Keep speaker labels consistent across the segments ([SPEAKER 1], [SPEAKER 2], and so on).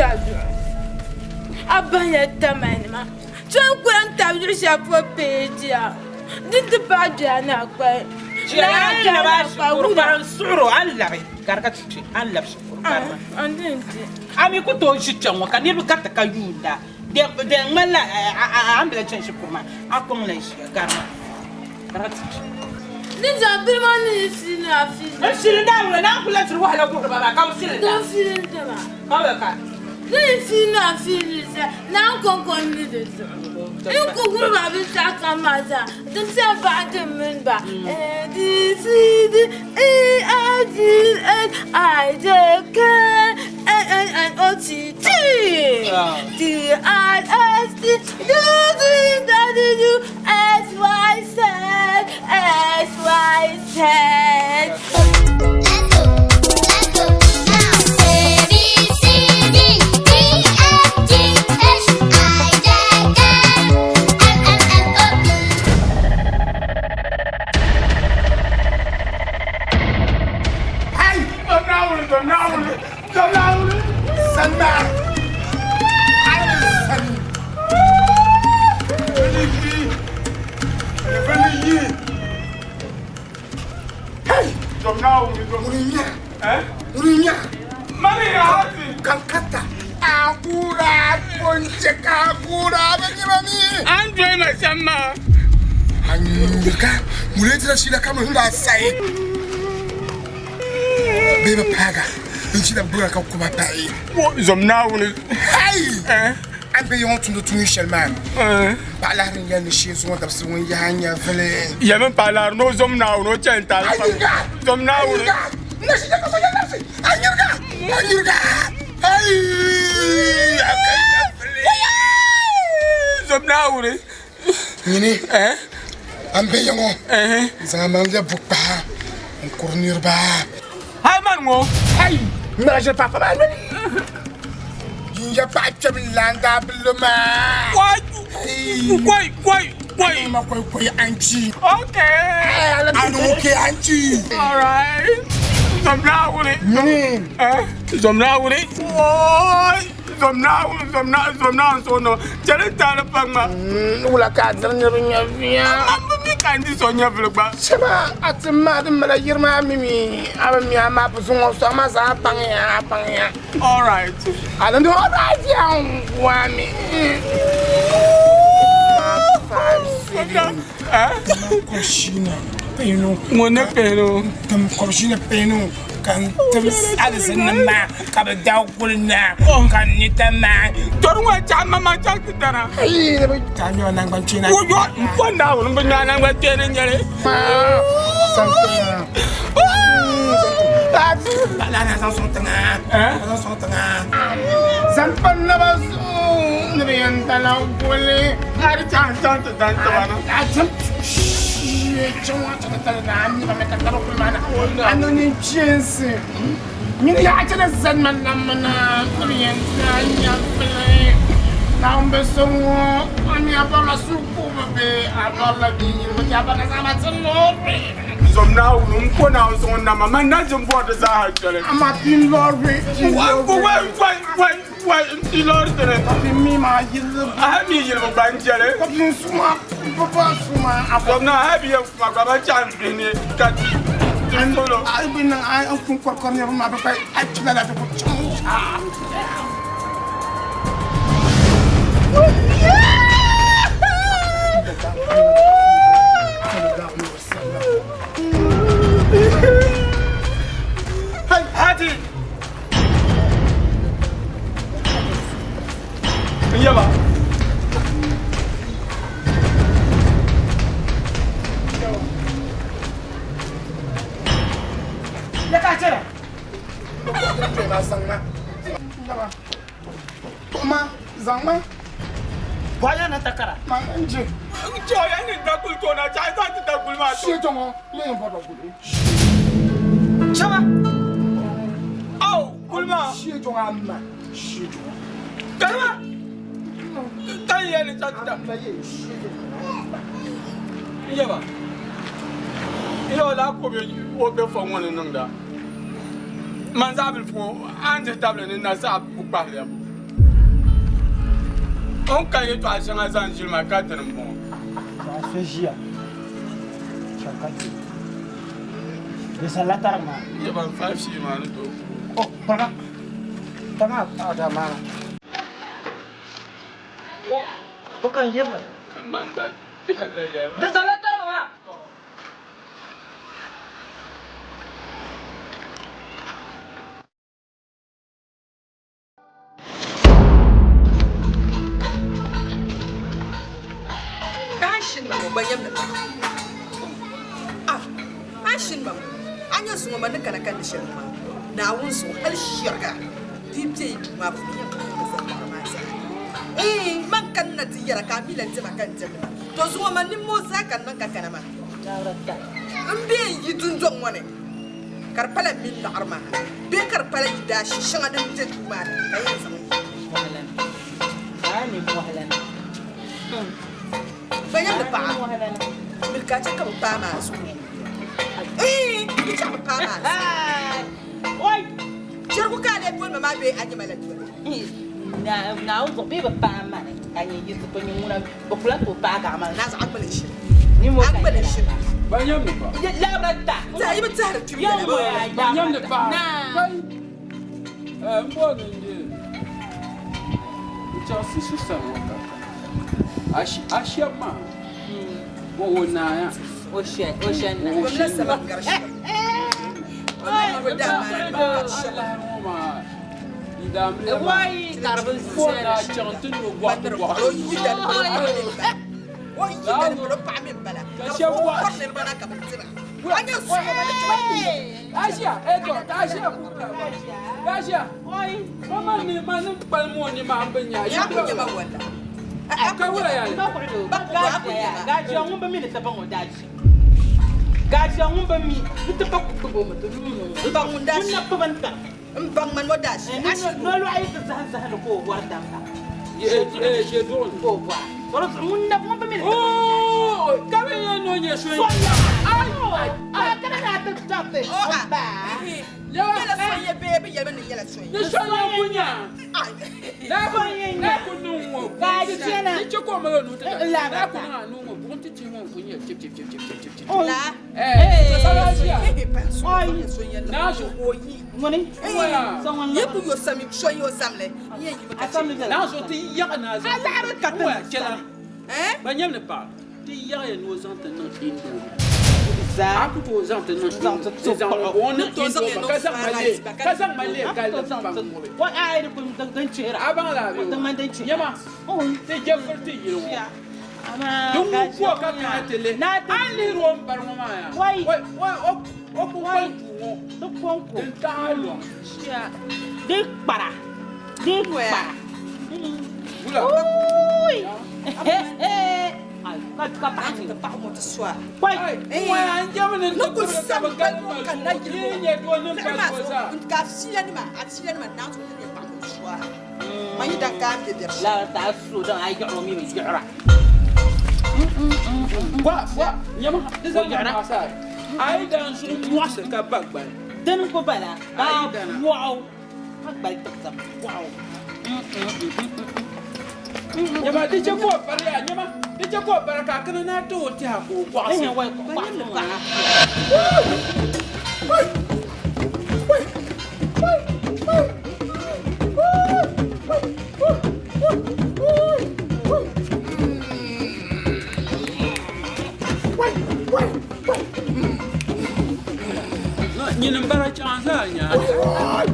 [SPEAKER 1] Kpira zuɣu, a bahiya tamalinima Toli kula n-tabi luɣ shɛli polo peejiya din ti paai doya ni a kpali.
[SPEAKER 2] A mi ku tooi ʒi kpɛŋ ŋɔ ka niriba kariti ka yuunda. Di ŋmanila a ni bi lahi chani shikuru maa, a kɔŋ lahi ʒiya garima ka di ti kpi.
[SPEAKER 1] Ni zaŋ bini maa ni n fiili a fiili.
[SPEAKER 2] N fiili daa wula naan kuli lahi diri wahala guhiri ba maa ka bi fiili da.
[SPEAKER 1] N fiili da maa.
[SPEAKER 2] Ka bɛ ka.
[SPEAKER 1] Ni n fiili a fiili sa naan kɔŋko n ni di zuɣu. N ku guri ba binshɛɣu kam maa zaa din piɛli baɣa din mini ba A B C D E F G H I J K L M N O P Q R S T U V W X Y Z X Y Z.
[SPEAKER 3] Bee bi paaga n ʒila bura ka kuba pahi.
[SPEAKER 4] Zom Naawuni.
[SPEAKER 3] Hai! A be yiŋɔ tumdi tuun shɛli maa paɣa lahiri n yɛli ni shee zuŋɔ dabisili ŋun yaha n nyɛvili.
[SPEAKER 4] Yɛmi n paɣa lahiri ni o zom Naawuni o chani taali pam. Zom Naawuni.
[SPEAKER 3] A nyiriga! A nyiriga! Hai! A ka nyɛvili.
[SPEAKER 4] Zom Naawuni.
[SPEAKER 3] Nyini a ni be ya ŋɔ n zaŋ a maŋ lɛbi bukpaha n kuri niriba.
[SPEAKER 4] Hai man ŋɔ!
[SPEAKER 3] Hai! M mali ʒiri paɣa maa noli. Yinya paɣa kpɛm lan daa billo maa.
[SPEAKER 4] Koi! Koi! Koi! Koi!
[SPEAKER 3] Ma koi koi anchi.
[SPEAKER 4] Okay.
[SPEAKER 3] Ala bi okay anchi.
[SPEAKER 4] All right. Zom Naawuni.
[SPEAKER 3] Nyini.
[SPEAKER 4] Zom Naawuni. Oi! Zom Naawuni, zom Naawuni, zom Naawuni so no. Chɛli n taali paŋ ma.
[SPEAKER 3] Wula ka a diri niriba nyɛviya?
[SPEAKER 4] A bi mi ka n di so nyɛvili gba.
[SPEAKER 3] Shɛba a ti ma din mali yiri maa mi mi a bi mi a maa bi zuŋ o sɔŋ ma zaa baŋya a baŋya.
[SPEAKER 4] All right.
[SPEAKER 3] A ni all right ya n wa mi.
[SPEAKER 4] Ŋun ni pihinu.
[SPEAKER 3] Tim kɔbishina pihinu ka n tim alizinnim maa ka bɛ daai kuli na ka n ni ti maa.
[SPEAKER 4] Tɔri ŋɔ chaɣ maŋmaŋ chaŋ ti dana.
[SPEAKER 3] Ayi, di bi chaɣ nyɛla naŋgban kpeeni.
[SPEAKER 4] O yɔ n ko Naawuni bi nya naŋgban kpeeni n nyɛli.
[SPEAKER 3] Zaŋ pa naba zuɣu ni bɛ yɛn dala goli.
[SPEAKER 4] A di chaŋ chaŋ ti dan tiba na.
[SPEAKER 3] A chaŋ chaŋ chaŋ ti tali na a mi ba mi ka taba kuli maa na. A niŋ ninkpeensi. Nyini yaɣa chana zani ma nammi na ni bɛ yɛn ti a nyɛvili. Naawuni bi so ŋɔ, a mi a bɔrila suhukuhibu bee a bɔrila bɛ yiribu ti a bɔrila zaa ti loori.
[SPEAKER 4] Zom Naawuni n ko Naawuni suŋ n nama man na ʒin bɔri di zaaha shɛli.
[SPEAKER 3] Amaa pin loori.
[SPEAKER 4] Wai wai wai wai n ti loori dini.
[SPEAKER 3] Ka pin mi maa yilibu.
[SPEAKER 4] A hali mi yilibu gba n jɛli.
[SPEAKER 3] Ka pin suma bɛ suma.
[SPEAKER 4] Zom Naawuni hali bi yɛn suma gba ban chaŋ bihi ni ka ti solo.
[SPEAKER 3] A bi niŋ a n kun kɔrikɔri niriba maa bɛ kpa a chila la ti ku chaŋ.
[SPEAKER 4] Hadi! N yaba.
[SPEAKER 3] Ya ka chɛra. Ma zaŋ ma.
[SPEAKER 2] Bɔya ni takara.
[SPEAKER 3] Ma n je.
[SPEAKER 4] Chɔya ni dakuli to na chaɣi zaŋ ti dakuli maa to.
[SPEAKER 3] Shee tɔŋɔ ne yɛn bɔri ba guli.
[SPEAKER 2] Chama.
[SPEAKER 4] Aw kuli maa.
[SPEAKER 3] Shee tɔŋɔ a ma. Shee tɔŋɔ.
[SPEAKER 4] Kalima. Tan yɛli ni chaŋ ti da. N yaba. N yaba laa ka o be o be fɔ ŋɔ ni niŋda. Man zaɣ bilifu ŋɔ a ni dihi tabili ni na zaɣ bukpahili ya. O ni ka yɛtɔɣa shɛŋa zaŋ ʒili ma ka dini m-bɔŋɔ.
[SPEAKER 5] Paɣa so ʒiya chaŋ ka ti di salila tariga maa.
[SPEAKER 4] Yɛ ban faai shee maa ni tooi ku
[SPEAKER 5] o. Kpaŋa kpaŋa paɣa daa maana. O ka n yirina. Di salila tariga maa.
[SPEAKER 6] A nya zuŋɔ ma ni kana ka ni shɛli maa, Naawuni zuɣu hal shɛriga di be yi duu maa puuni yɛn kana ti zaŋ liɣiri maa zaa. Iin, man kanna ti yɛra ka a mi lan diɛma ka n diɛmdi maa. Tɔ zuŋɔ man nimmoo zaa ka n niŋ ka kana maa. M be n yi dundɔŋ ŋɔ ni. Ka di pala m mini liɣiri maa bee ka di pala yi daashi shɛŋa din be duu maa ni ka yɛn zaŋ yi. Banyamdi paɣa, miri ka a chɛ ka bɛ paai ma a zuɣu. Iin, di chɛ ka bɛ paai ma a zuɣu. Chɛrigu ka a lee boli ma maa bee a nya ma la doli?
[SPEAKER 2] Naawuni zuɣu bee bɛ paai ma ni ka nyɛ yiɣisi to nyɛ ŋuna bɛ ku lahi tooi paagi a maa.
[SPEAKER 6] Naa zuɣu a gbali shiri. A gbali shiri.
[SPEAKER 4] Banyamdi paɣa.
[SPEAKER 2] Labira ta.
[SPEAKER 6] Ti yi bi tɛhiri kpim yɛla bɛ.
[SPEAKER 4] Banyamdi paɣa. Kai. M booni n je n chaŋ Sisu sani ŋɔ ka a shɛba maa o naaya.
[SPEAKER 2] O shɛn na.
[SPEAKER 6] O la saba gari shɛba. O la saba gari shɛba.
[SPEAKER 2] Wai ka di bi zɛri. Gajiya ŋun bi mi ni ti baŋ o daaʒi. Gajiya ŋun bi mi ni ti pa ku kpubi o mi ti lu ni o. Ŋun na kpubi n-tiri.
[SPEAKER 6] N baŋ man o daa ʒi ashili.
[SPEAKER 2] Nolɔɣu yi ti zahim zahindi ka o bɔri damba. Ka o bɔra. Ka di zuɣu ŋun na ŋun bi mi ni ti
[SPEAKER 4] Ka bɛ yɛn ni o nyɛ so.
[SPEAKER 2] Ka kana na ti dariti o ba.
[SPEAKER 6] Yɛla so yɛ bee bɛ yɛlimi ni yɛla so yɛ.
[SPEAKER 4] Ni so yɛ kunya. Na ku niŋ ŋɔ. Di chɛ ka o mali o nuu ti na ku niŋ a nuu ŋɔ buɣim ti tihi ŋɔ n-ku nyɛ chip chip chip chip chip chip.
[SPEAKER 6] La.
[SPEAKER 4] Din ŋun ku o ka kana ti lihi, a ni lihiri o ni bari ŋɔ maa yaa? O ku koli duu ŋɔ din taɣi lɔŋ. Wula? Waya n jɛmi ni ti kuli ka bi galimi ma zuɣu yi nyɛ doo ni bari ŋɔ zaa. Wa wa nyama di zaŋ nyama sa a yi dan zuɣu mɔɣisi ka ba gbali.
[SPEAKER 2] Dini ku bala baa bɔɣu ka gbali tibisa bɔɣu.
[SPEAKER 4] Nyama di chɛ ka o bari yaa nyama di chɛ ka o bari ka a kana ni a ti o tɛha ka o gɔɣisi. Nyini m-bala chaŋ zaa nyaanga.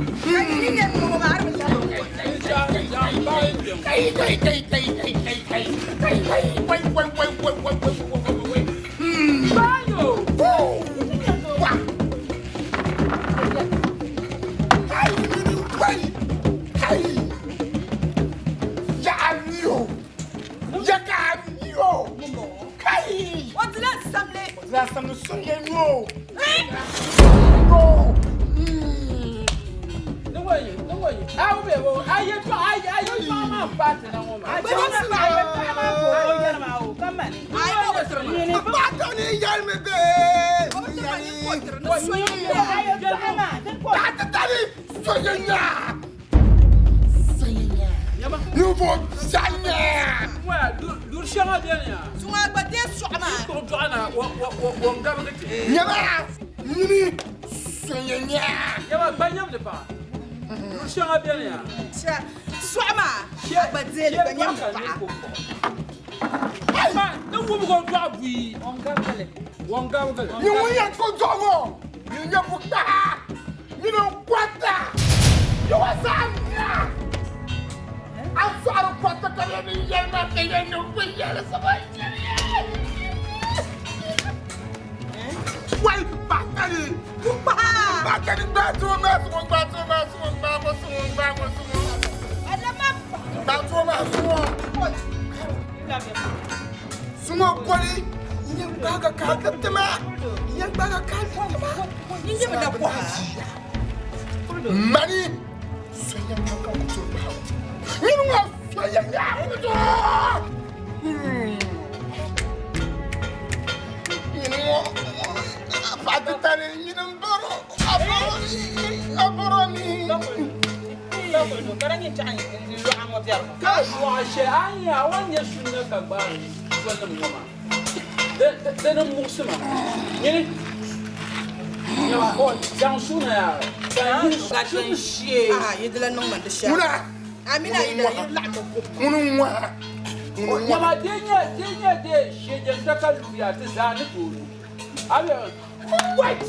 [SPEAKER 3] Ninvuɣu biɛɣu nyɛ.
[SPEAKER 4] Duri shɛŋa beni ya.
[SPEAKER 6] Suŋa gba dee sɔɣu maa.
[SPEAKER 4] Kpuɣi dɔɣi na o n gabigi ti.
[SPEAKER 3] Nyɛma nyini sonya nya.
[SPEAKER 4] Nyɛma gba nyɛmdi paɣa. Duri shɛŋa beni ya.
[SPEAKER 6] Sɔɣu maa a gba dee li gba nyɛmdi paɣa.
[SPEAKER 4] Ni wubigi o dɔɣi buyi. O n gabigi li.
[SPEAKER 3] Nyini ŋun yɛn kpuɣi dɔɣi ŋɔ nyini nyɛ bukpaha nyini n kɔrita yawa zaa nya. A sɔɣiri kɔriti ka bɛ ni yɛli ma ka yɛn niŋ binyɛrisi ba nyini. Wai paɣatali
[SPEAKER 6] Bukpaha.
[SPEAKER 3] paɣatali gbaai ti o maa suŋɔ gbaai ti o maa suŋɔ gbaai o suŋɔ gbaai o suŋɔ gbaai ti o maa suŋɔ suŋɔ koli n yɛn gbaaga ka a ti ma n yɛn gbaaga ka a ti ma
[SPEAKER 6] Nyini na kɔha.
[SPEAKER 3] mani soya ŋɔ ka ku tooi gbaai o nyini ŋɔ soya nya ku tooi nyini ŋɔ paɣa titali nyini n baro a baro a baro mi.
[SPEAKER 2] Ka di nyɛ chaɣ n lɔɣa ŋɔ biɛri ŋɔ.
[SPEAKER 4] Ka lɔɣa shɛli a ni nya a wan nya sunna ka gbaari dolinim ŋɔ maa. Di ni muɣisi ma. Nyini nyama o zaŋ suuna yaa zaŋ yihi
[SPEAKER 2] Ka tin shee.
[SPEAKER 6] Ah, yi di lan niŋ ma di shɛli.
[SPEAKER 3] Ŋuna
[SPEAKER 6] Amina yi dala yi laɣim kum.
[SPEAKER 3] ŋuni n ŋɔha ŋuni n ŋɔha.
[SPEAKER 4] Nyama di nyɛ di nyɛ di shee ka luya ti zaa ni tooi lu. A bɛ wait.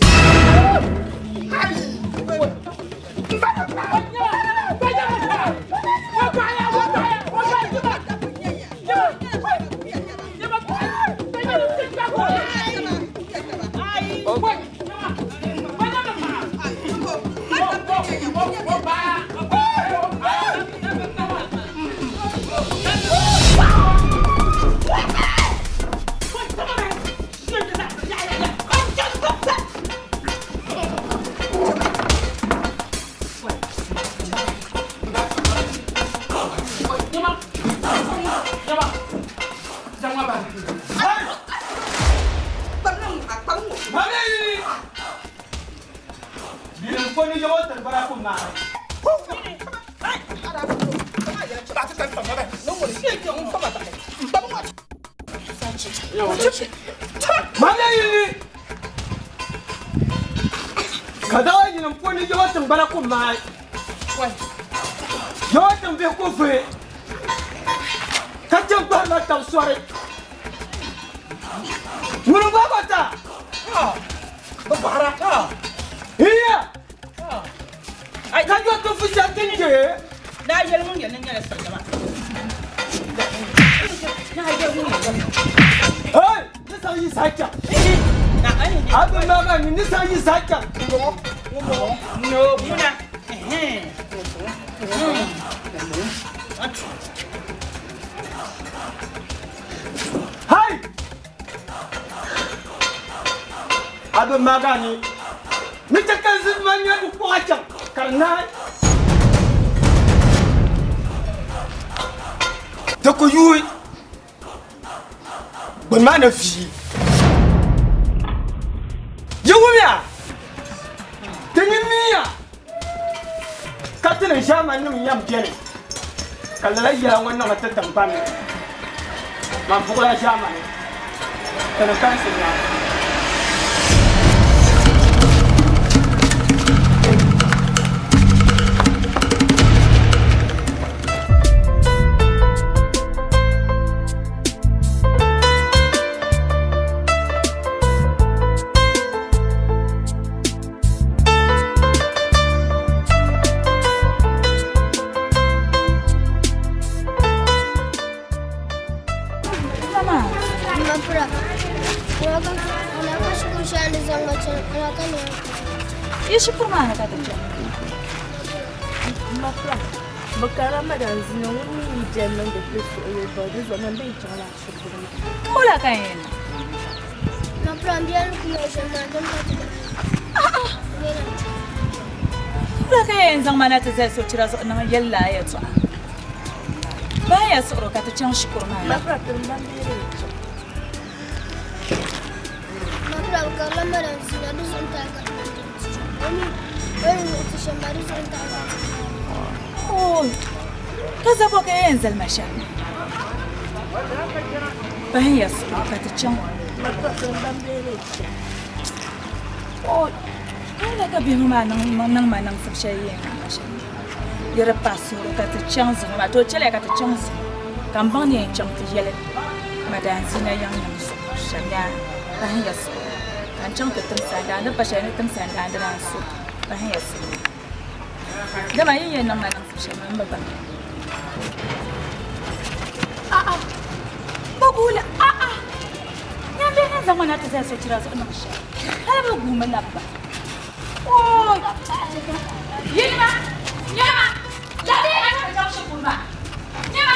[SPEAKER 5] Ka daa yinim puuni yɔɔ tiŋgbana ku maai, yɔɔ tiŋbihi ku vuhi, ka chɛ gbahirila tab sɔri. Ŋuni n-gbaai ba ta? Iya! Ka yɔ ti vu shɛli ti ni je.
[SPEAKER 2] Naa yɛli ŋun yɛli ni nyɛla siɣili maa. Naa yɛli ŋun yɛli.
[SPEAKER 5] Hey! Ni zaŋ yi zaa chaŋ. A bi maa maa ni ni zaŋ yi zaa chaŋ.
[SPEAKER 2] No, muna.
[SPEAKER 5] Hai! A bi maa maa ni ni chɛ ka n zilima nya di kuɣa chaŋ ka di naai. Di ku yuui gbuni maa ni vii. Yi wumya! Ti ni miya ka ti ni ʒiɛmannim yɛm beni, ka lala yɛla ŋɔ niŋdi ti tiŋgbani ni. Man buɣila ʒiɛmani, ti ni kalinsi nyaŋ.
[SPEAKER 7] Mapura. Ana ka shikuru shɛli ni zaŋ ma chana, ana ka nɛma.
[SPEAKER 8] Yi shikuru maa ni ka ti chana.
[SPEAKER 1] Mapura. Bɛ karila madam Zina ŋun mi yi jɛli niŋdi ti suɣili zuɣu di zuɣu man bee chaŋla shikuru maa.
[SPEAKER 8] Wula ka n yɛn niŋ?
[SPEAKER 7] Mapura, m biɛli ni ku yɛli shɛm maa din pa ti gba.
[SPEAKER 8] Wula ka yɛn zaŋ ma na ti zali sochira zuɣu niŋ yɛli lala yɛltɔɣa? Bahi ya suɣiri ka ti chaŋ shikuru maa ni.
[SPEAKER 1] Mapura, tiri m ba m biɛli ni chaŋ.
[SPEAKER 7] Mapura, bɛ karila madam Zina di zuɣu n-taai ka ti lan diri ti chaŋ. O mi o ni wuhi ti shɛm maa di zuɣu n-taai ka ti chaŋ.
[SPEAKER 8] Ooi! Ka zabɔ ka yɛn zali ma shɛm? Pahiya suɣuri ka ti chaŋ. O ka ka bihi ŋɔ maa niŋ ma niŋsim shɛli yɛn niŋ ma shɛm. Di di pahi suhuri ka ti chaŋ zuŋɔ maa. To chɛliya ka ti chaŋ zuŋɔ ka m baŋ ni yɛn chaŋ ti yɛli Madam Zina yaŋ nim zuɣu shɛm yaa. Pahiya suhuri ka n chaŋ ti tim sandaani di pa shɛli ni tim sandaani dina n-so. Pahiya suhuri. Dama yi yɛn niŋ ma niŋsim shɛm maa m bi baŋ. A'a, bɛ guui li. A'a, nyambihi ni zaŋ ma na ti zali sochira zuɣu niŋ shɛm, hal bɛ guumi labi ba. Ooi! Yinima, nyama, labiya na ka ti chaŋ shikuru maa. Nyama!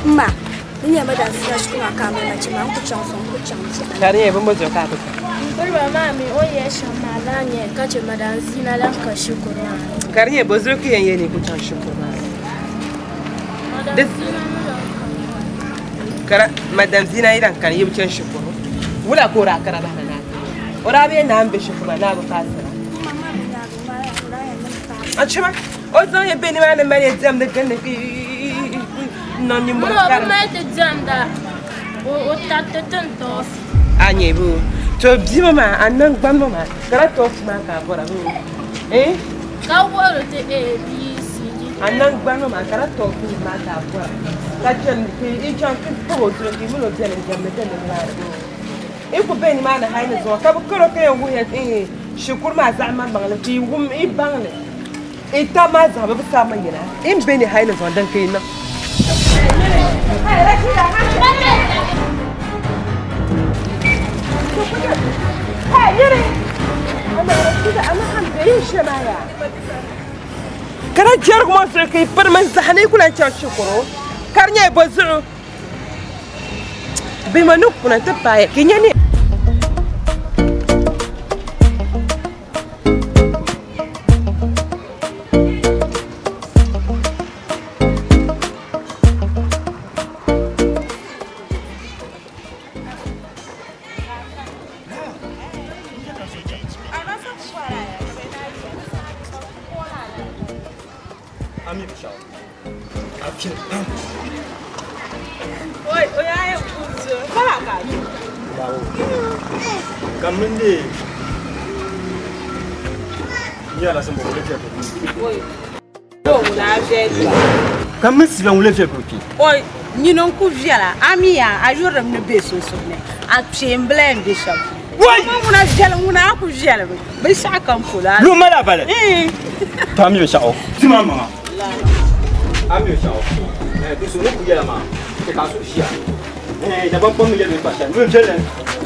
[SPEAKER 7] Ma, n nyɛ ma daa sira shikuru maa ka a mali ma chɛ ma n ku chaŋ sɔŋ n ku chaŋ biɛɣu.
[SPEAKER 9] Ka di nyɛ bimbo zuɣu ka a ku chaŋ?
[SPEAKER 7] Biriba maa mi o ni yɛli shɛm maa laa nyɛ ka chɛ madam Zina lan ka shikuru maa ni.
[SPEAKER 9] Ka di nyɛ bɔzuɣu ka yɛn yɛli ni yi ku chaŋ shikuru maa ni?
[SPEAKER 7] Madam Zina mi lan ka maa.
[SPEAKER 9] Kara madam Zina yi lan kani yi bi chaŋ shikuru, wula ka o daa kara bahina ni a ti o daa bi yɛn naan be shikuru maa ni a bi paasira? Achima, o zaŋ ya be nimaani mali ya diɛmdi gindi n-niŋ nimmɔhi
[SPEAKER 7] Mama,
[SPEAKER 9] karim.
[SPEAKER 7] bɛ mali ti diɛmda o tariti ti n-tɔɔsi.
[SPEAKER 9] A nyɛ boo? To bia ŋɔ maa, a naŋgbani ŋɔ maa, ka di tɔɔsi maa ka a bɔra boo? Eh?
[SPEAKER 7] Ka wuhiri ti A, B, C, D.
[SPEAKER 9] A naŋgbani ŋɔ maa, ka di tɔɔsi maa ka a bɔra. Ka chani ka i chaŋ ti kpuɣi o zuɣu ka yi mini o beni n-diɛmdi gindi nimaani boo? Yi ku be nimaani hali ni zuŋɔ ka bɛ kar o ka yɛn wuhiya shikuru maa zaɣ maŋmaŋli ka yi wum yi baŋ li. Yi tab maa zaa bɛ bi sabi ma yɛla yi ni be ni hali ni zuŋɔ din ka yi niŋ. Ka di jɛrigu ŋɔ zuɣu ka yi piri mini zahi ni yi ku lan chaŋ shikuru ka di nyɛ bɔ zuɣu? Bihi ŋɔ ni kuna nti paai ka yi nya ni.
[SPEAKER 5] Ka mi siba ŋun lee viɛli ka o kpe.
[SPEAKER 2] Oi, nyini n-ku viɛla, a mi ya, a yurilim ni be sunsuuni, a kpeembila yɛn be shɛm polo.
[SPEAKER 5] Wai!
[SPEAKER 2] Ŋɔ ŋuna viɛli, ŋuna a ku viɛlimi, binshɛɣu kam polo a.
[SPEAKER 5] Lu mali a bali.
[SPEAKER 2] Ii.
[SPEAKER 5] To a mi binshɛɣu. Ti ma maŋa. A mi binshɛɣu. Eh, di so ni ku yɛla maa, chɛ ka a suhu ʒiya. Eh, Dagbaŋ kpam mi yɛli bɛ kpa shɛli, lu viɛlli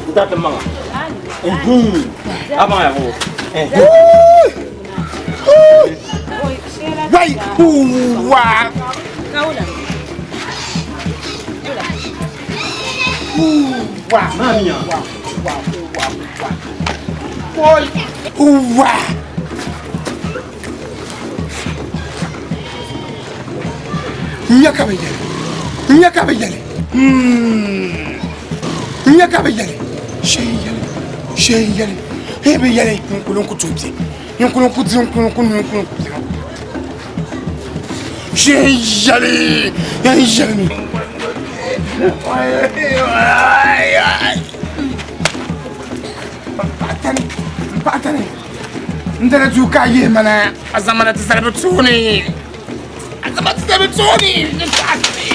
[SPEAKER 5] n-tari ti maŋa. Ɛhii. A baŋ ya boo. Ɛhii.
[SPEAKER 3] Wai! Wa! Wa!
[SPEAKER 5] Mami ya.
[SPEAKER 3] Wa! Wa! Wa! Wa! Wa! N nya ka bɛ yɛli. N nya ka bɛ yɛli. N nya ka bɛ yɛli. Shee yɛli. Shee yɛli. Hee bɛ yɛli. N kuli n ku tooi bɛ. N kuli n ku di n kuli n ku nyu n kuli n ku bɛ. Shee yɛli. N yɛli mi. N paɣa tani. N dana duu ka a yihi mana a zaŋ mana ti zali bɛ tooni. A zaŋ ma ti zali bɛ tooni. N paɣa tani.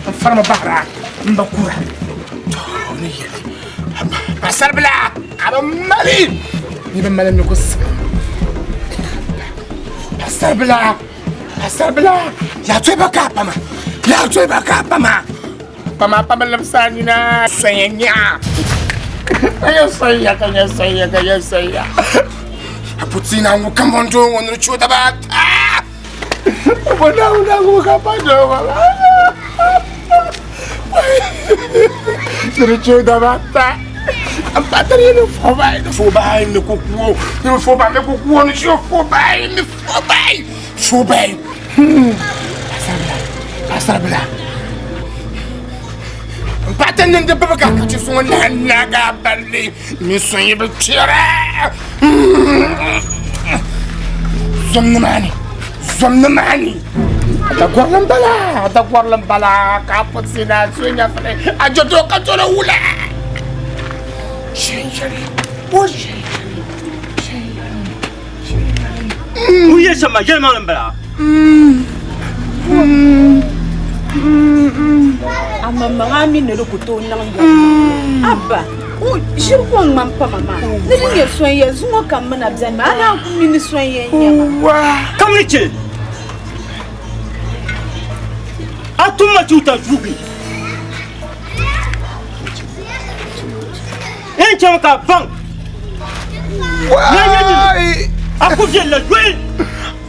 [SPEAKER 3] N farimi bahira n ba kura. To ni yɛli. Paɣasaribila a bi mali. Ni bi mali ni ku siɣi. Paɣasaribila paɣasaribila yaa toyi ba ka a pama. Yaa toyi ba ka a pama. Pama pama labisa nina sanya nyaa. Ka sanya ka nya sanya ka nya sanya. A putina ŋu kambondo ŋu ni chuda ba ta. Bona una ŋu ka pa do ba. Ni chuda ba ta. N paɣatari ni fobai ni fobai ni kukuo ni fobai ni kukuo ni shio fobai ni fobai fobai. Pasaribila pasaribila. N paɣatari ni di bibiga ka chi suŋ na naga balli mi suŋ yi bi kpɛra. Zom ni maani zom ni maani. A dagɔrili m-bala a dagɔrili m-bala ka a puɣisi ni a suhu nyɛvili a je doo ka doli wula. Shɛnyɛli o shɛnyɛli shɛnyɛli shɛnyɛli.
[SPEAKER 5] Ŋun yɛli shɛm maa yɛlimaŋli m-bala.
[SPEAKER 8] A maŋmaŋ a mi ni di ku tooi niŋ yɛlimaŋli. Abba, o ʒiri ko n-ŋmani pama maa. Ni di nyɛ so n-yɛ zuŋɔ kam mi na beni maa, a naan ku mi ni so n-yɛn nyɛ ma.
[SPEAKER 5] Kam ni chɛ a tum ma chuuta zuugi. N chɛmi ka a baŋ ni a nyɛ nini, a ku viɛlila yoli.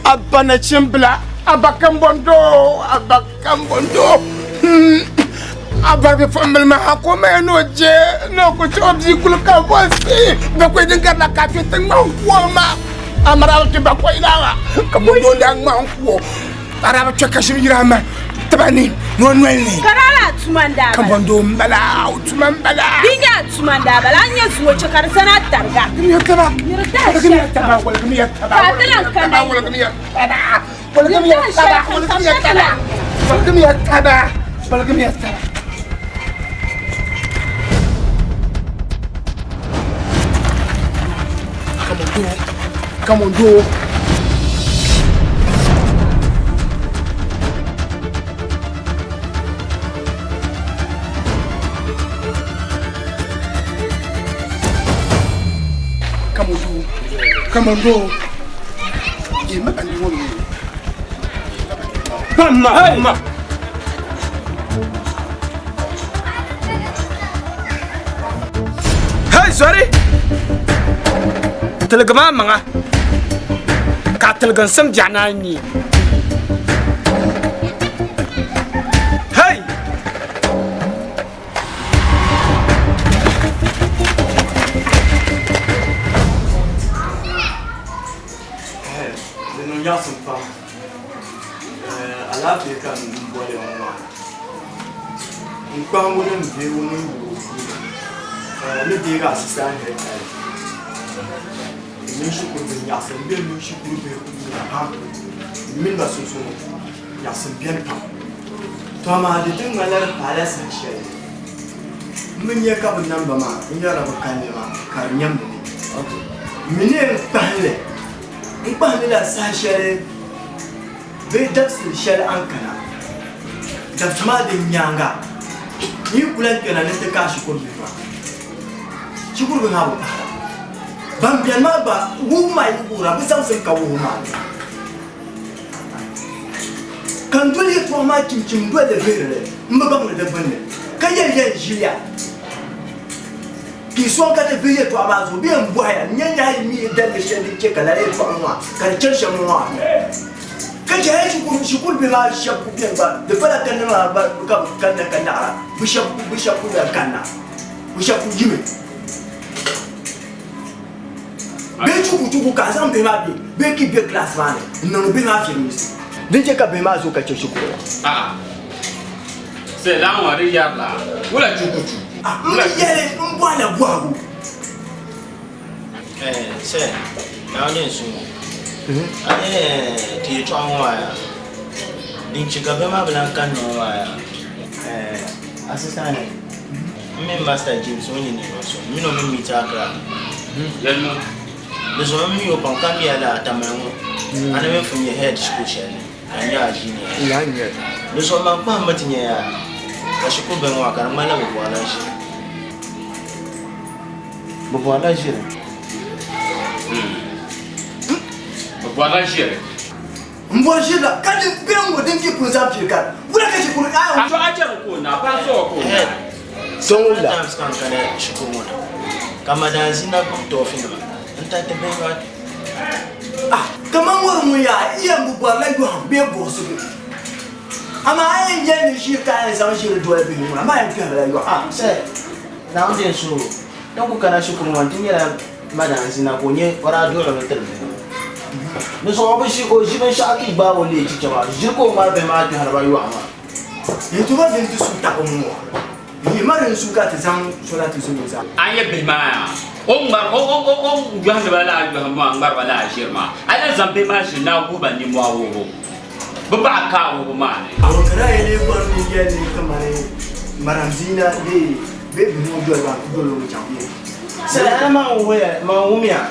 [SPEAKER 3] Abba nachimbila, Abba kambɔndoo, Abba kambɔndoo. Abba bipuɣimbila maa ka o maya ni o je ni o ku chɛ o bia kuli ka bɔnsi bakɔi din garila ka a ti ŋma n-ku o ma. Amara bi ti bakɔi daa maa ka bɔndoo daa ŋma n-ku o. A daa bi kpe ka ʒim yiri a ma tiba ni ni o noli ni.
[SPEAKER 8] Ka daa lahi tuma n-daa bala.
[SPEAKER 3] Kambɔndoo m-bala, o tuma m-bala.
[SPEAKER 8] Di nyɛ a tuma n-daa bala, a ni nyɛ zuŋɔ chɛ ka di zani a tariga.
[SPEAKER 3] Waligimiya taba,
[SPEAKER 8] Ni di tahi
[SPEAKER 3] waligimiya
[SPEAKER 8] shɛli
[SPEAKER 3] taba,
[SPEAKER 8] kam.
[SPEAKER 3] waligimiya taba,
[SPEAKER 8] Ka a ti lan
[SPEAKER 3] waligimiya
[SPEAKER 8] kana
[SPEAKER 3] taba,
[SPEAKER 8] yi.
[SPEAKER 3] waligimiya taba,
[SPEAKER 8] Di
[SPEAKER 3] waligimiya
[SPEAKER 8] tahi
[SPEAKER 3] taba,
[SPEAKER 8] shɛli kam ka
[SPEAKER 3] waligimiya
[SPEAKER 8] bɛ ti
[SPEAKER 3] taba,
[SPEAKER 8] lan kana.
[SPEAKER 3] waligimiya taba, waligimiya taba. Kambɔndoo, kambɔndoo. Kambɔndoo, kambɔndoo. Ee, ma bandi ŋɔ mi.
[SPEAKER 5] Bamma, bamma.
[SPEAKER 10] Hey, zɔri! Tiligi maa maŋa ka a tiliginsim biɛɣu naan nyee. Hey!
[SPEAKER 5] Di niŋ nyaɣisim pam. Alaafee ka n boli ŋɔ maa. N kpahimbu din be o ni yuli o puuni ni deegi assistant head tali n mini shikuru bihi nyaɣisim m be m mini shikuru bihi puuni pam m mini ba sunsuuni nyaɣisim beni pam. Tɔ amaa di ti ŋmanila di paala saha shɛli m bi nya ka bɛ namba maa n yɛrila bɛ kalinli maa ka di nyamdi ni m mi ni yɛn kpahim li n kpahim li la saha shɛli bee dabisili shɛli a ni kana, dabisi maa din nyaaŋa, n yi ku lan kpɛna ni n ti kaai shikuru bihi maa, shikuru bihi maa bi pahira. Ban beni maa gba wuhibu maa yi wuhira, bɛ zaŋsim ka wuhibu maa ni. Ka n doli yɛtɔɣa maa chimchim n-doli li vihiri li, m bi baŋdi di gbunni, ka yɛli ya n ʒiliya. Ka yi sɔŋ ka ti vihi yɛtɔɣa maa zuɣu bee m-bɔhi ya, N nya nyahi yi mi yi daliri shɛli din chɛ ka lala yɛtɔɣa ŋɔ maa ka di chani shɛm ŋɔ maa? Ka chɛ hali shikuru bihi maa shɛba ku beni gba, di pala kanna maa gba ka bɛ kanna ka naɣira, bɛ shɛba ku lahi kanna, bɛ shɛba ku yimi. Bee chukuchuku ka a zaŋ bihi maa be bee ka yi be class maa ni n-niŋdi bihi maa filimisi din chɛ ka bihi maa zooi ka chɛ shikuru maa.
[SPEAKER 11] A'a, sɛ laa ŋɔ di yɛrila wula chukuchu.
[SPEAKER 5] M bi yɛli m bɔhila bɔhigu.
[SPEAKER 12] Sɛ, Naawuni n-su ŋɔ. A ni ti yɛtɔɣa ŋɔ maa yaa, din chɛ ka bihi maa bi lan kanna ŋɔ maa yaa. Assistant head, M mini Master James ŋun nyɛ ninvuɣ so, m mini o mi meet Accra. Di zuɣu m mi o pam ka mi ya lala Tamale ŋɔ, a ni mi pun nyɛ head shikuru shɛli ni ka n nyɛ a junior. Di zuɣu man kpahimmi ti nya ya ka shikuru bihi ŋɔ maa ka di ŋmanila bɛ bɔrila ʒiri. Bɛ bɔrila ʒiri.
[SPEAKER 11] Bɛ bɔrila ʒiri.
[SPEAKER 5] M bɔri ʒiri la ka di bɛ ŋɔ din ti pun zaŋ pili ka wula ka shikuru a.
[SPEAKER 11] A tɔɣa chɛri ka o naai, paɣa sɔɣi ka o naai.
[SPEAKER 12] Several times ka n kana shikuru ŋɔ na ka madam Zina gbubi tɔɔfi nima n tariti bihi maa.
[SPEAKER 5] Ah, kaman ŋɔri ŋun yaa yɛn bi bɔrila yɔhim bee buɣisigu, amaa a yɛn yɛli ni ʒiri ka a yɛn zaŋ ʒiri doli bihi ŋuna maa yɛn kpɛhimila yɔhim.
[SPEAKER 12] Ah, sir, Naawuni din suhu. Din ku kana shikuru ŋɔ nti nyɛla Madam Zina ka o nyɛ o daa duɣirimi tiri bihi ŋɔ. Di zuɣu o bi ʒi o ʒi binshɛɣu ka yi gbaagi o leei chicha maa, ʒiri ka o ŋmari bihi maa kpɛhiri ba yɔɣu maa.
[SPEAKER 5] Yi tuma din ti su tabi ŋɔ, yi ma din su ka ti zaŋ so na ti zali o zaa.
[SPEAKER 11] A nya bihi maa yaa, o ni ŋmari o o o o ni yɔhindi ba lala yɔhimbu maa ŋmari ba lala ʒiri maa, a yi lahi zaŋ bihi maa ʒili ni a wuhi ba nimmɔhi wuhibu, bɛ baɣa ka a wuhibu maa ni.
[SPEAKER 5] Awo ka daa yi lee bɔri ni yɛli ni kamani Madam Zina bee bee bihi ŋɔ doli ba n-doli o mi chaŋ bee?
[SPEAKER 12] Saha man wuhiya man wumiya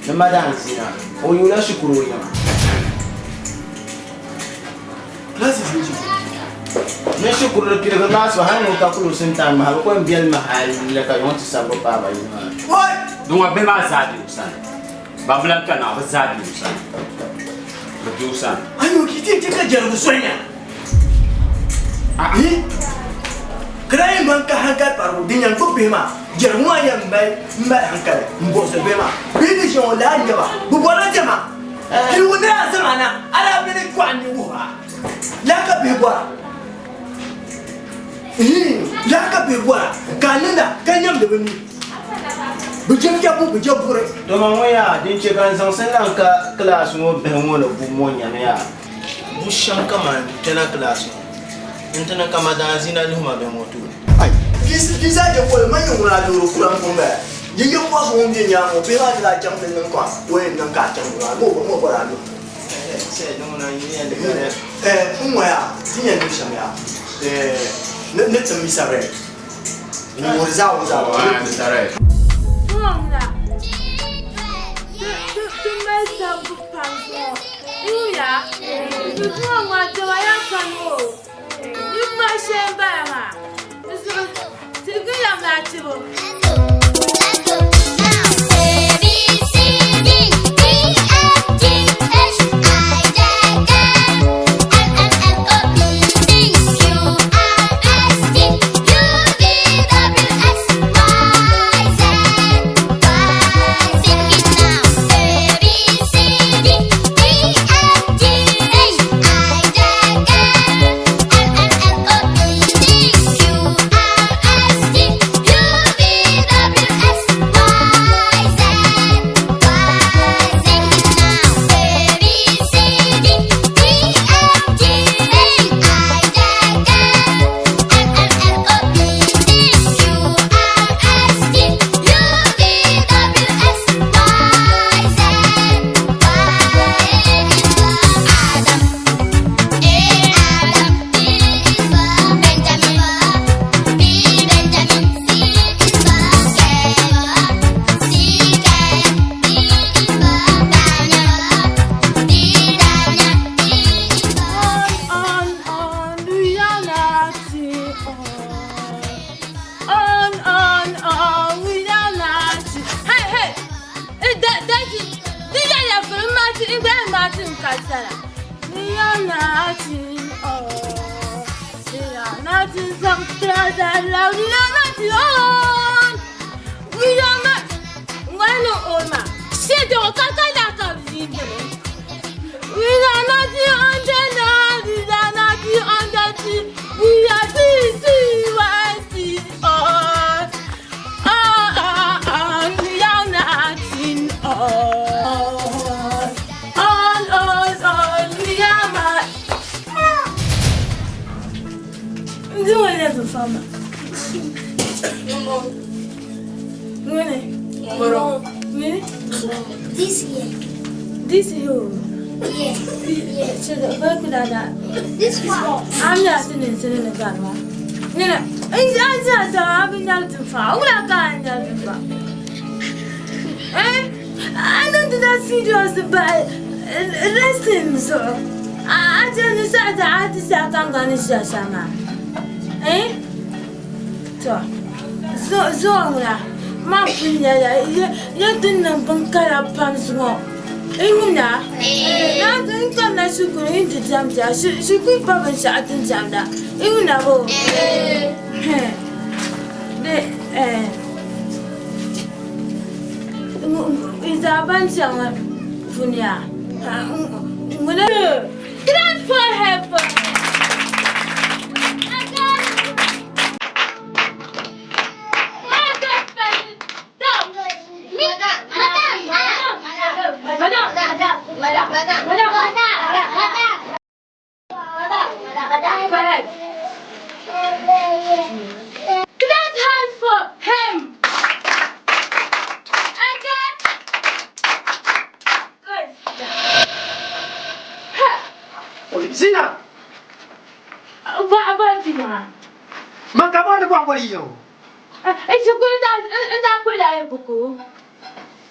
[SPEAKER 12] ni Madam Zina o yuula shikuru o yiŋa.
[SPEAKER 5] Classes ni shikuru.
[SPEAKER 12] Ni shikuru di pirigiri maa so hali ŋun ka kulusini time maa bɛ kɔŋ beli ma hali ka yuŋ ti sabbu paai ba yini maa.
[SPEAKER 11] Di ŋɔ bihi maa zaa be o sani. Ban bi lahi kana bɛ zaa be o sani. Bɛ be o sani.
[SPEAKER 5] Ayo ki ti ti ka jɛrigu soli nya. Hi kirayin ban ka hankali parigu din yɛn gbubi bihi maa jɛrigu maa yɛn mali m-mali hankali m-buɣisiri bihi maa bihi ni ʒiya ŋɔ laa n-nyɛ ba bɛ bɔrila diɛma piligu ni daa zaŋ a na a daa bɛ ni kɔhi ni wuhi ba laa ka bihi bɔra Ihin laa ka bihi bɔra ka a niŋda ka nyamdi bɛ ni bɛ je fiɛbu bɛ je buri.
[SPEAKER 12] Tɔ ma ŋɔ yaa din che ka n zaŋ si lan ka kilaasi ŋɔ bihi ŋɔ ni bubu ŋɔ nyami yaa bu shɛm kaman kpɛna kilaasi ŋɔ nti niŋ ka madaan zina lihi ma bihi ŋɔ tooni.
[SPEAKER 5] Ai, bia zaa je poli man yi ŋuna a loori kura m-pun bala. Yi yi pɔhisi ŋun be nyaaŋa ŋɔ, bihi maa ni daa chaŋ ti niŋ ka o yɛn niŋ ka a chaŋ ni maa, ŋɔ gba daa niŋ. N ŋɔ yaa, ti yɛn niŋ shɛm yaa, ni ti Misa Red, n wuhiri zaa o zaa.
[SPEAKER 1] Zuŋɔ ti mali sabbu pam zuŋɔ. N wumya, zuŋɔ ŋɔ diɛma yan kani o. Ninvuɣ shɛli m-bala maa. Di zuɣu tiliginya maa chibo. Shikuru pa binshɛɣu ti ni diɛmda yi wumda boo yi zaa ban diɛm ŋɔ puuni yaa ŋuna Clap for her for
[SPEAKER 5] boli yiŋ?
[SPEAKER 1] Shikuru n daa kpuɣila yi buku.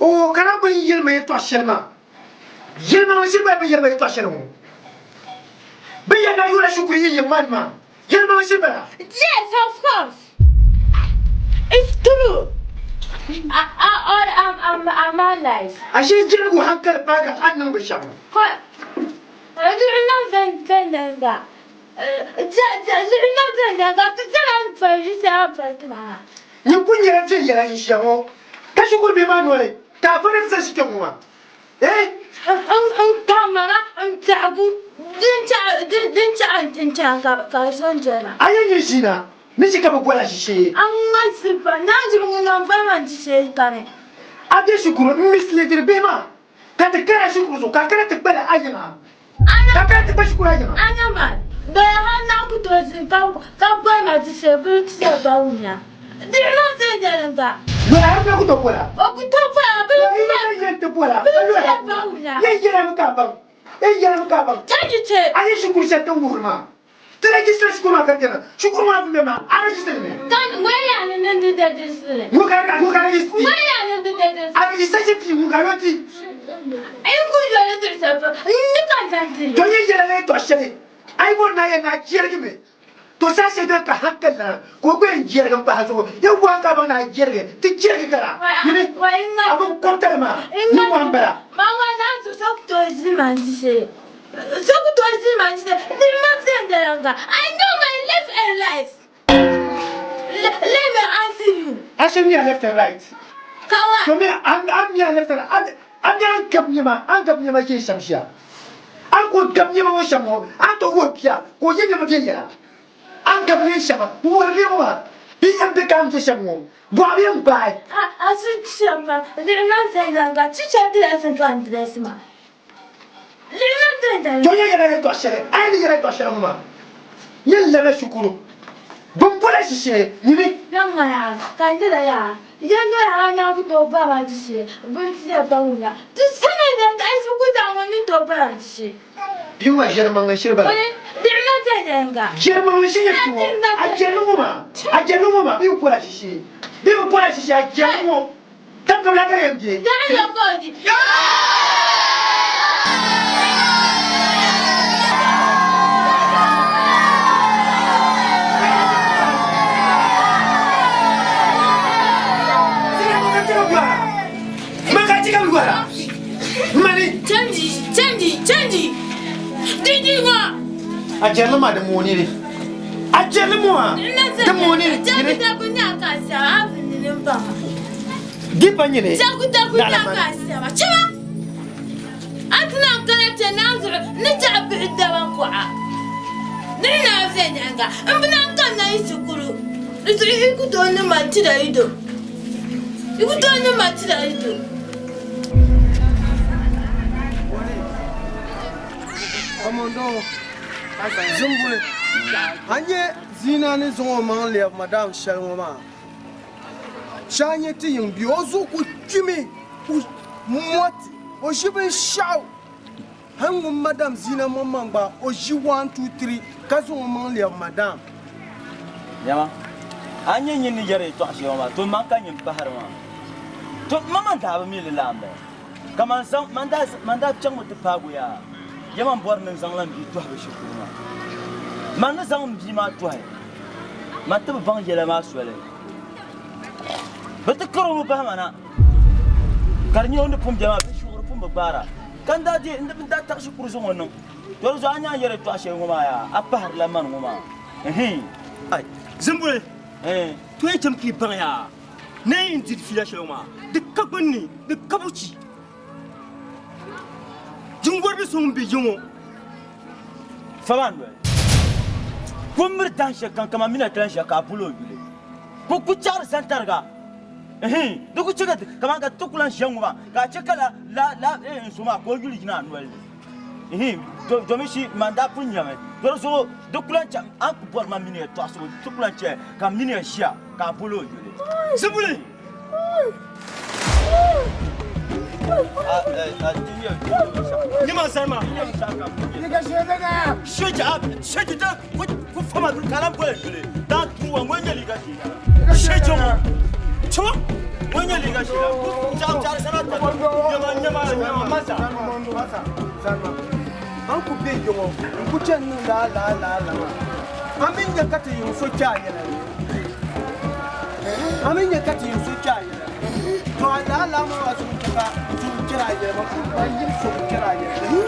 [SPEAKER 5] Oo, ka na bini yɛli ma yɛtɔɣ shɛli maa. Yɛlimaŋli shiri bala bɛ yɛli ma yɛtɔɣ shɛli ŋɔ. Bɛ yɛli na yɔla shikuru yi yiŋ maa ni maa. Yɛlimaŋli shiri bala.
[SPEAKER 1] Yes, of course. It's true. I, I, I'm, I'm, I'm alive.
[SPEAKER 5] A ʒi jɛligu hankali paagi a ni niŋ binshɛɣu ŋɔ. Nyin kul nyɛla viɛnyɛla n-ʒiya ŋɔ, ka shikuru bihi maa noli ka a vɔri n-zali shikpɛŋ ŋɔ maa. Eh! A yɛn nyɛ ʒiina ni chɛ ka bɛ boli a ʒishee. A be shikuru m-misleadiri bihi maa, ka ti kari a shikuru zuɣu ka a kana ti kpali a yiŋa. Ka kana ti kpa shikuru a yiŋa.
[SPEAKER 1] Anya maa, doya hal na ku tooi zini ka boli ma di shee bini ti shɛli ba wumiya. Di niŋ viɛnyɛliŋga.
[SPEAKER 5] Loya hal na ku tooi bola.
[SPEAKER 1] O ku tooi bola bini
[SPEAKER 5] ti
[SPEAKER 1] shɛli
[SPEAKER 5] yɛn ti bola.
[SPEAKER 1] Bini ti shɛli ba wumiya.
[SPEAKER 5] Yɛn yɛlimi ka a baŋ. Yɛn yɛlimi ka a baŋ.
[SPEAKER 1] Change che.
[SPEAKER 5] A yi shikuru shɛli ti wuhiri maa. Ti register shikuru maa ka di chana. Shikuru maa pun be maa, a register li mi?
[SPEAKER 1] Kan ŋɔ yaa ni niŋ di register li.
[SPEAKER 5] Ŋɔ ka ŋɔ ka register.
[SPEAKER 1] Ŋɔ yaa ni di register.
[SPEAKER 5] A register shɛ pii ŋɔ ka yo ti.
[SPEAKER 1] N ku yoli diri shɛli polo, n ni ka zaŋ ti li.
[SPEAKER 5] To yi yɛla ni tɔɣ shɛli, a yi bɔri ni a yɛn ni a jɛrigi mi, to saha shɛli din ka hankali lana ka o gba yɛn jɛrigi m-pahi a zuɣu. Yi wahi ka a baŋ ni a jɛrigi, ti jɛrigi gara. Nyini, a bi kɔbitali maa, ni ŋɔ m-bala.
[SPEAKER 1] Man ŋɔ naai zuɣu so ku tooi ʒili ma n-di shee. So ku tooi ʒili ma n-di shee. Di ma viɛnyɛliŋga. I know my left and right. Let me answer you.
[SPEAKER 5] A shiri mi a left and right.
[SPEAKER 1] Kawa.
[SPEAKER 5] To mi a mi a left and right. A mi a ni gabi nɛma, a ni gabi nɛma shee shɛm shia. A ni kuli gabi nɛma ŋɔ shɛm ŋɔ, a ni tooi wuhi bia ka o ye nɛma viɛnyɛla. A ni gabi neen shɛŋa n-wuhiri bia ŋɔ maa, bia yɛn be ka a ni je shɛm ŋɔ, bɔɣu yɛn gbaai.
[SPEAKER 1] A su shɛm maa, di ma viɛnyɛliŋga. Chicha dila sintoan dress maa.
[SPEAKER 5] To yɛn yɛla yɛltɔɣ shɛli, a yi ni yɛla yɛltɔɣ shɛli ŋɔ maa, yɛn lana shikuru bɛn boli shishee nyini. Bia ŋɔ ʒiɛrimaŋli shiri bala. Ʒiɛrimaŋli shiri nyɛ ti ŋɔ, a jɛrili ŋɔ maa, a jɛrili ŋɔ maa, bɛ yi boli a shishee, bɛ bi boli a shishee, a jɛrili ŋɔ. Taŋkabila ka yɛn bɛ.
[SPEAKER 1] Canji, canji, canji. Didi ŋɔ.
[SPEAKER 5] A jɛrili maa di mooni li. A jɛrili maa di mooni li.
[SPEAKER 1] Jagu jagu nya ka sɛba a bi nini baŋa.
[SPEAKER 5] Di pa nyini.
[SPEAKER 1] Jagu jagu nya ka sɛba chɛma. A ti naan kana kpɛ naa zuɣu ni jaɣi bihi daba kuɣa. Ni naa viɛnyɛliŋga m bi naan kanna yi shikuru. Di zuɣu yi ku tooi niŋ ma tida yi do. Yi ku tooi niŋ ma tida yi do.
[SPEAKER 13] Kamondo Zimbuli, a nya Zina ni zaŋ o maŋ lɛbi madam shɛli ŋɔ maa? Shee a nya ti yiŋ bia o zuɣu ku kpimi ku mɔti o ʒi binshɛɣu hal ŋun madam Zina maŋmaŋ gba o ʒi 1 2 3 ka zaŋ o maŋ lɛbi madam.
[SPEAKER 14] Nyama, a nya nyin ni yɛri yɛtɔɣ shɛli ŋɔ maa, to man ka nyin pahiri maa. To maŋmaŋ daa bi mi li la m-bala. Ka man zaŋ, man daa, man daa chaŋmi ti paag o yaa, ya man bɔri ni n zaŋla m bia tɔhi bɛ shikuru maa. Man ni zaŋ m bia maa tɔhi, man ti bi baŋ yɛla maa soli. Bɛ ti kar o mi bahi ma na, ka di nyɛ o ni pun be maa, binshɛɣu di pun bi gbaara. Ka n daa deei, n daa taɣi shikuru zaŋ o niŋ. To di zuɣu a nya a ni yɛri yɛtɔɣ shɛli ŋɔ maa yaa, a pahirila mani ŋɔ maa. Ɛhɛin.
[SPEAKER 5] Ai, Zimbuli, to yɛn cham ka yi baŋ yaa. Ni n diri fiila shɛli ŋɔ maa, di ka gbunni, di ka buchi. Jingɔribi so ŋun be ya ŋɔ
[SPEAKER 14] fa maa noli. Ka o miri dahin shɛli kam kaman mina ti lan ʒiya ka a bol o yuli. Ka o ku chaɣiri zani tariga. Ɛhɛin, di ku chɛ ka kaman ka ti ku lan ʒiya ŋɔ maa, ka a chɛ ka la, la, la, n zo maa ka o yuli yina a noli ni. Domin shi man daa pun nyami, di zuɣu di ku lan chɛ a ni ku bɔri ma mini ya tɔɣisibu, di ku lan chɛ ka m mini ya ʒiya ka a bol o yuli. Zibuli!
[SPEAKER 5] Nyama sarma. Sheji a sheji da ku fama dun kalan boye dole. Da tuwa ngonya liga shi. Sheji mo. Chuma ngonya liga shi. Jam jar sana ta. Nyama nyama nyama masa.
[SPEAKER 13] Masa. Sarma. An ku be yoŋo n ku chɛni niŋ laa laa laa laa maa a min nyɛ ka ti yiŋ so kpɛ a yɛla ni a min nyɛ ka ti yiŋ so kpɛ a yɛla ni to a laa laa maa maa zuɣu chɛ ka zuɣu kpɛri a yɛla maa ban yiŋ so bi kpɛri a yɛla ni.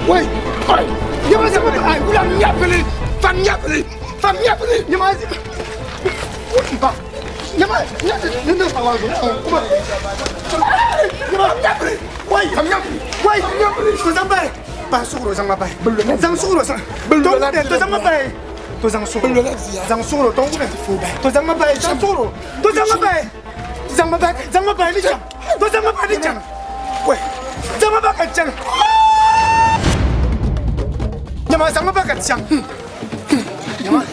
[SPEAKER 13] Wait, nyama zama ai wula nyapili fam nyapili fam nyapili nyama ba nyama ne ne fa wa zo kuma nyama nyapili wai fam nyapili wai nyapili to zang bai ba suguro zang ma bai zang suguro zang to to zang ma bai to zang suguro zang suguro to ngure to zang ma bai zang suguro to zang ma bai zang ma bai zang ma bai ni chang to zang ma bai ni chang wai zang ma bai ka chang nyama zang ma bai ka chang nyama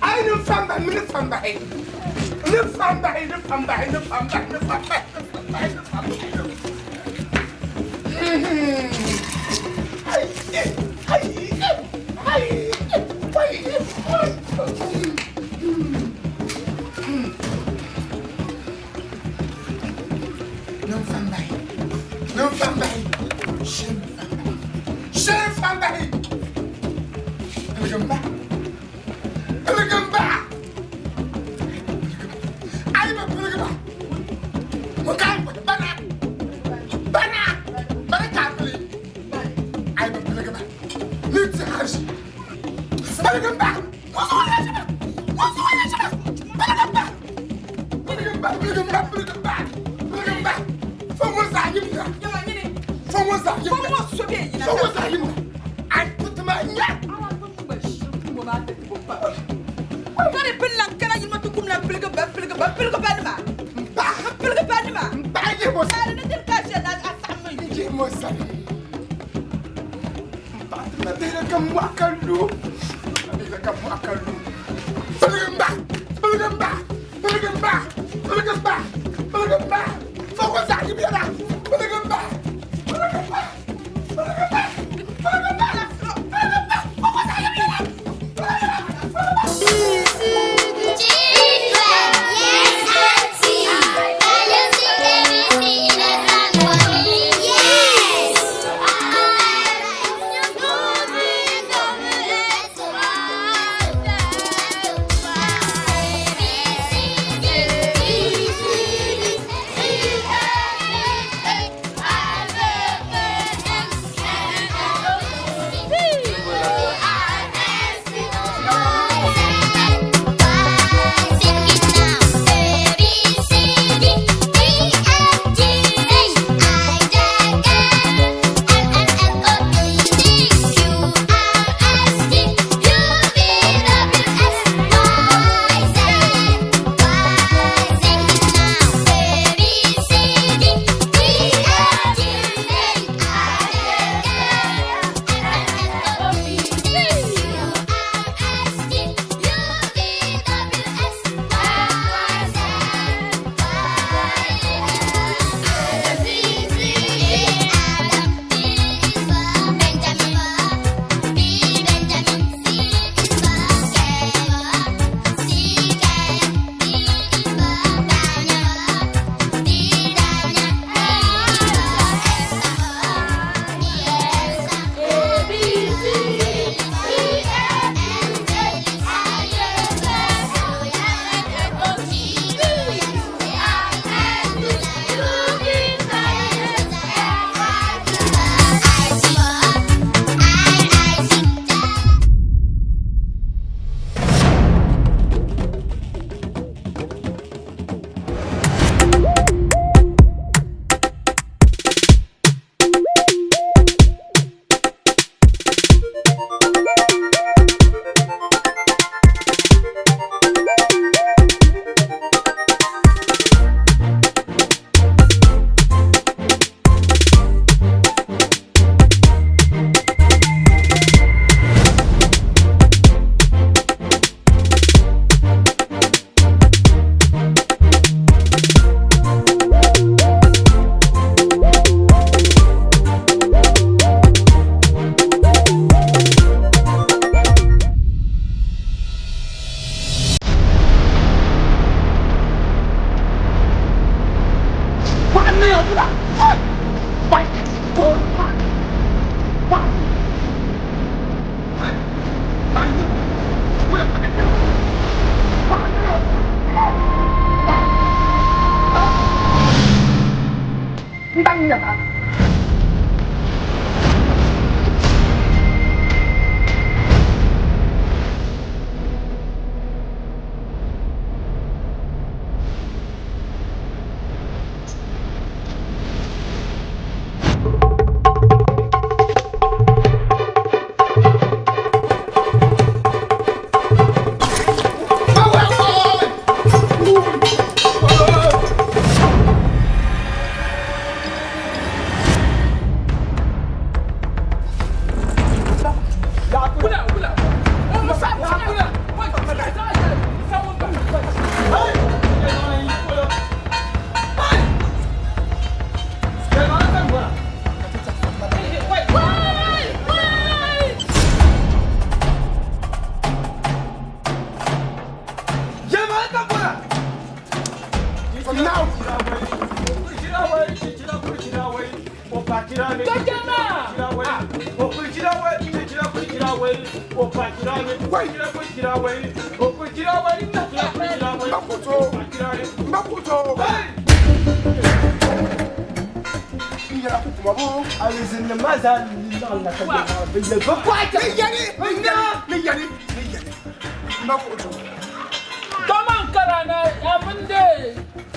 [SPEAKER 3] Ai ni famba ni famba ni famba ni famba ni famba ni famba ni famba Ai ai ai ai No famba no famba shin famba shin famba Algamba Algamba Ai ba algamba Mo ka bana bana bana ka pli Ai ba algamba Ni ti hashi Algamba Mo so ya shi Mo so ya shi Algamba Algamba algamba algamba algamba Fo mo za yim ka Fo mo za yim ka Fo mo za yim ka Ai kutuma nya
[SPEAKER 6] Kare pillan kana yima tukum la pilga ba pilga ba pilga ba nima ba pilga ba nima
[SPEAKER 3] ba ye mo
[SPEAKER 6] sa ne dir ka she na asammi
[SPEAKER 3] ye mo sa ba ma bere ka mo akalu ma bere ka mo akalu pilga ba pilga ba pilga ba pilga ba pilga ba fo ko sa ki bira pilga ba pilga ba pilga ba pilga ba pilga ba fo ko sa ki bira.
[SPEAKER 1] Yes!
[SPEAKER 4] Wula wula. O sa wula. Wai sa wula. Kaman karana amin de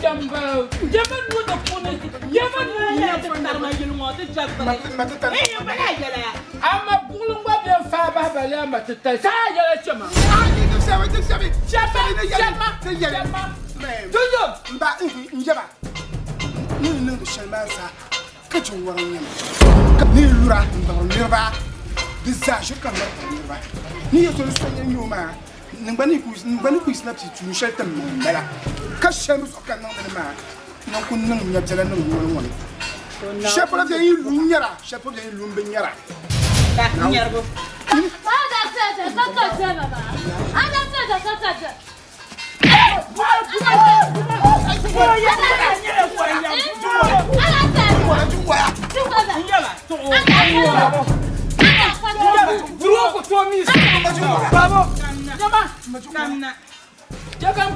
[SPEAKER 4] jamba yemen nu da puni yemen nu ya amma buɣuli gba bɛ fa bahi bali ama ti tali saa yɛla chɛma
[SPEAKER 3] Mba n yaba ni niŋdi shɛli maa zaa ka jinwari n nyɛma ni lura n baŋri niriba di zaa ʒiri ka n baŋri niriba ni yɛ so ni so yɛn nyɛ o maa n gba ni kuyisina pii tuun shɛli ti niŋ n bala ka shɛli mi zuɣu ka niŋdi li maa ni n ku niŋ nya biɛla niŋ noli ŋɔ ni shɛli polo bɛ yi lu n nyɛra shɛli polo bɛ yi lu n bi nyɛra.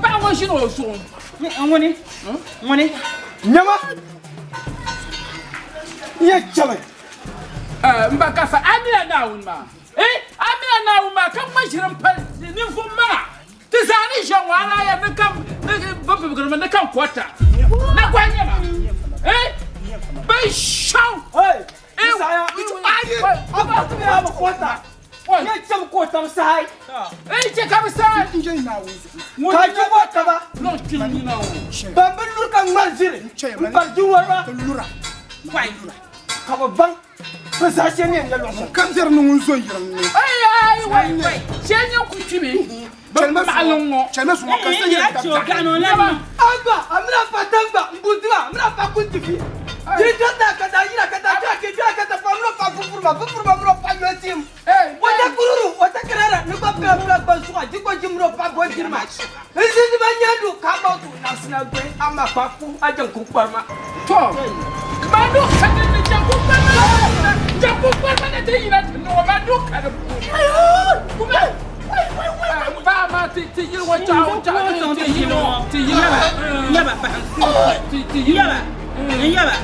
[SPEAKER 4] Paɣa ŋɔ ʒini o zuɣu
[SPEAKER 2] ŋuni ŋuni
[SPEAKER 5] nyɛma n yɛ chɛmi
[SPEAKER 4] n ba ka fa a mina Naawuni maa a mina Naawuni maa ka ŋma ʒiri m pali ninvuɣu maŋa ti zaa ni ʒe ŋɔ a lahi yɛli ni kam ni bi bibigirimi ni kam kɔta na gɔhi nyɛma binshɛɣu
[SPEAKER 5] Ban bi luri ka ŋmari ʒiri n pari jinwariba ka bi baŋ bɛ zaa shee ni yɛn nyɛ luɣ shɛli.
[SPEAKER 3] Ka biɛri ni ŋun zo n-yirim ni.
[SPEAKER 4] Shee nyɛ ku kpimi bɛ maɣali ŋɔ.
[SPEAKER 3] Chɛlima zuŋɔ ka sa yɛli ka
[SPEAKER 5] Agba, a mina fa tangba n budiba, a mina fa kuntifi. Di dɔta ka taa yira ka taa jɔa ke jɔa ka taa fa mino fa fufuruma fufuruma mino fa yɔtim. Wata kururu wata kirara ni gba pila pila gba suɣa di ko ji mino fa bo jirima. N zindiba nyandu ka ba tu nafsina gbe ama kpa ku a jaŋ ku kparima.
[SPEAKER 4] To, ba du ka di ni jaŋ ku kparima jaŋ ku kparima ni ti yina ti niŋ o ba du ka di puuni. Kuma ba ma ti ti yili ŋɔ chaɣu chaɣu ti yili ŋɔ ti yili ŋɔ
[SPEAKER 2] nyaba
[SPEAKER 4] ti ti yili
[SPEAKER 2] nyaba nyaba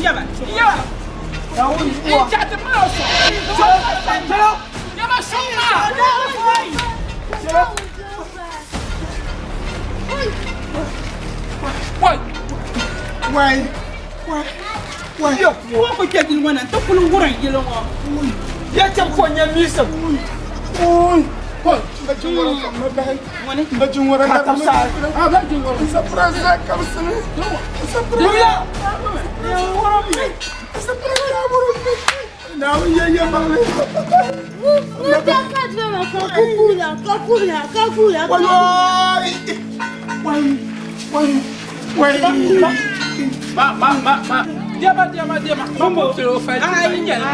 [SPEAKER 2] nyaba
[SPEAKER 4] nyaba chaɣu ti mali o sɔŋ nyaba sɔŋ maa. Wai.
[SPEAKER 3] Wai. Wai. Wai.
[SPEAKER 2] Wo ku kpɛ yili ŋɔ na n ti kuli wurim yili ŋɔ.
[SPEAKER 5] Ya chɛm ka o nya miisim.
[SPEAKER 4] Ma ma ma ma. Diɛma diɛma diɛma. Ma mo tiri o fa. Ayi nyɛla.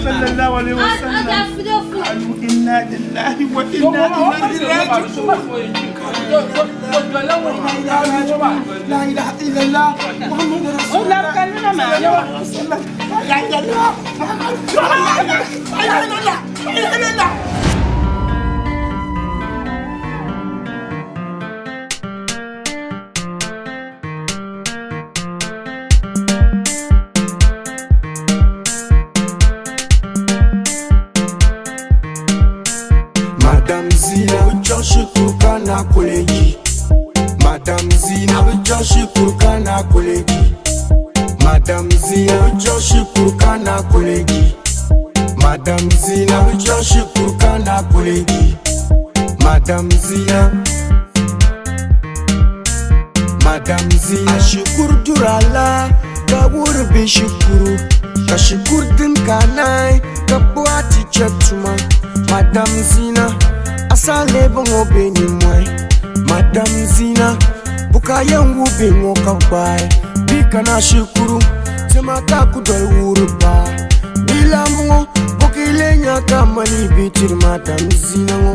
[SPEAKER 3] Sallallahu alaihi wasallam. Qalu inna lillahi wa inna ilaihi raji'un. La ilaha illallah Muhammad rasulullah. Sallallahu alaihi wasallam. La ilaha illallah Muhammad rasulullah. La ilaha illallah. La ilaha illallah.
[SPEAKER 15] Madam Zina. A bi chaŋ shikuru ka na koleji. Madam Zina. Madam Zina. A shikuru duri ala ka wuhiri bihi shikuru ka shikuru din ka naai ka kpuɣi a ticha tuma. Madam Zina. A saa leebu ŋɔ be nimmohi. Madam Zina. Buka yɛn wuhi bihi ŋɔ ka gbaai bia kana shikuru tima ka ku doli wuhiri ba. Bia lambu ŋɔ buka yi lee nya ka mali bi tiri Madam Zina ŋɔ.